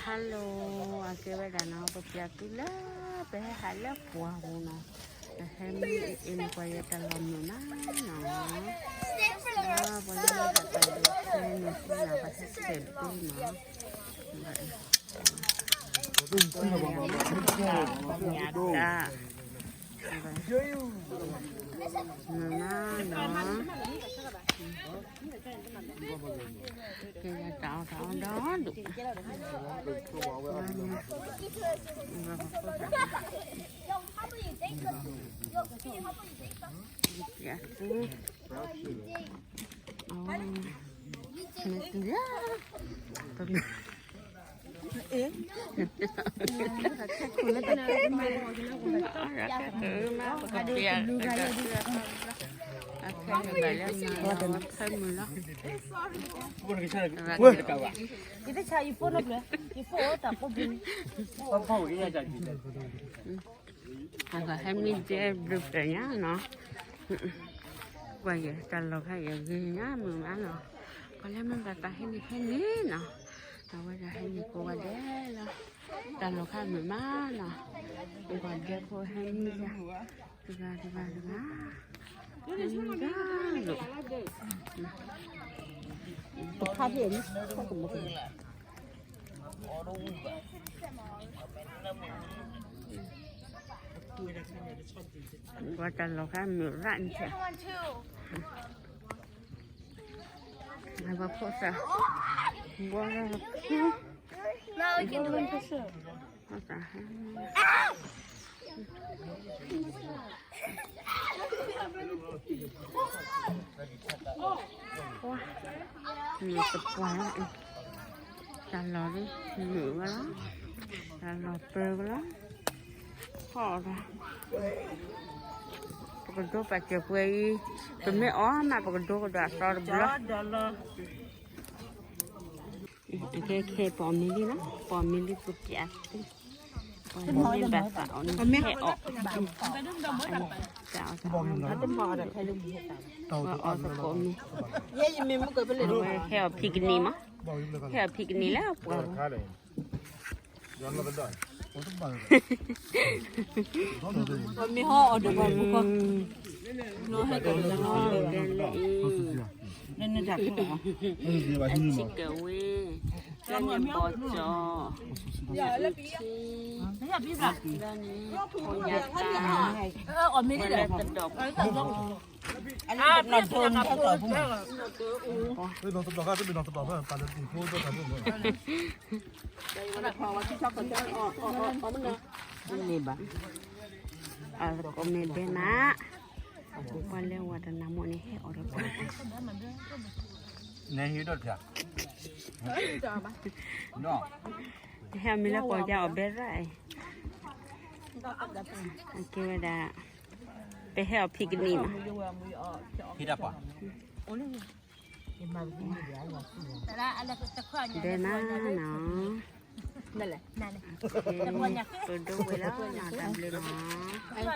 Hello, အကဲဝဲဒၣ်နီၤ ပပျးသုလၢ ပဟဲဟးလၢပှၢ်ပူၤနီၤ, ပဟဲမ့ၢ်အ့ၣ်န့ၣ် ပှၤယတၢ်လီၢ်မုာ်မးနီၤ, ပှၤလၢတၢ်ပၢၢ်ဆၢန့ၣ် ပှၤဟဲဆဲးဒိၣ်နီၤ, ညါတၢ် မုာ်မးနီၤ, ကဲတၢ်အီၣ်တၢ်အီဒီဒူၣ်, ပျးသု, မ့ၢ်တုၤလၢ ပကပျး အခဲန့ၣ်ဘၣ်လၢမုာ်လီၤ, အခဲမုာ်လီၤ, အဂၤဟဲမံဒဲဘျုးဖျၢၣ်ညါနီၤ, ကွၢ်ယဲၢ်တၢ်လီၢ်ခါအံၤအဂ့ၤညါမုာ်မးနီၤ, ပှၤလၢမ့ၢ်ဘၣ်သးဟဲန့ၣ်ဟဲန့ၣ်နီၤ, အဝဲဒၣ်ဟဲန့ၣ်ကိးဂၤဒဲးလီၤ, တၢ်လီၢ်ခါမုာ်မးနီၤ, ပှၤဒဲဖိဟဲန့ၣ်ယါ, တဂၤတဂၤတဂၤ, ဟဲန့ၣ်ယါလိာ်, တခါဖဲန့ၣ် ပှၤတၢ်လီၢ်ခါမုာ်ရၣ်န့ၣ်, ပှၤဖိသၣ်, ဘီ, ဖိသၣ်, မုာ်တပှၢ်လီၤ, တၢ်လီၢ်လံမုာ်ဝဲလီၤ, တၢ်လီၢ်ပၢဝဲလီၤ, ဟီၣ်လီၤ, ပကဒိပာ်စၢၤပှဲၤအံၤ, ပမ့ၢ်အီၣ်မး ပကဒိကဒီးအသီတဘျီ, အခဲခဲပအီၣ်မ့ၤလံနီၤ, ပအီၣ်မ့ၤလံပပျးသု, ပမ့ၢ်ဘၣ်သးအီၣ်န့ၣ်ဟဲအီၣ်, ပအီၣ်သကိးမ့ၤ, ဟဲအီၣ်ဖံးကနံၤမး, ဟဲအီၣ်ဖံးကနံၤလၢပှၤ ပမ့ၢ်ဟီအီၣ်ဒီးပှၤမူကီ, နီၤဟဲကီၢ်ဒီးနီၤ, လၢနတၢ်ခိၣ်, အထံကဝ့ၢ်, လၢန့ၣ်ဘီကၠီ, လၢန့ၣ်, လၢတဒီးဖိ, န့ၣ်ဘၣ်, အသကိးမ့ၢ်ဒဲးမး, ပှၤလၢဝဲတနၤမိၣ်န့ၣ် ဟဲအီၣ်ဒီးပှၤ, နဟံးဒီးတၢ်, ဟဲအီၣ်မ့ၤလၢပှၤကၢအီၣ်ဘဲရၣ်အံၤ, အကဲဝဲဒၣ်, ပဟဲအီၣ်ဖံးကနံၤမး, ဟံးဒၣ်ပှၤ ဒဲးမးနီၤ, ပဒိဝဲလီၤနီၤ တၢ်ဘျုးနီၤ.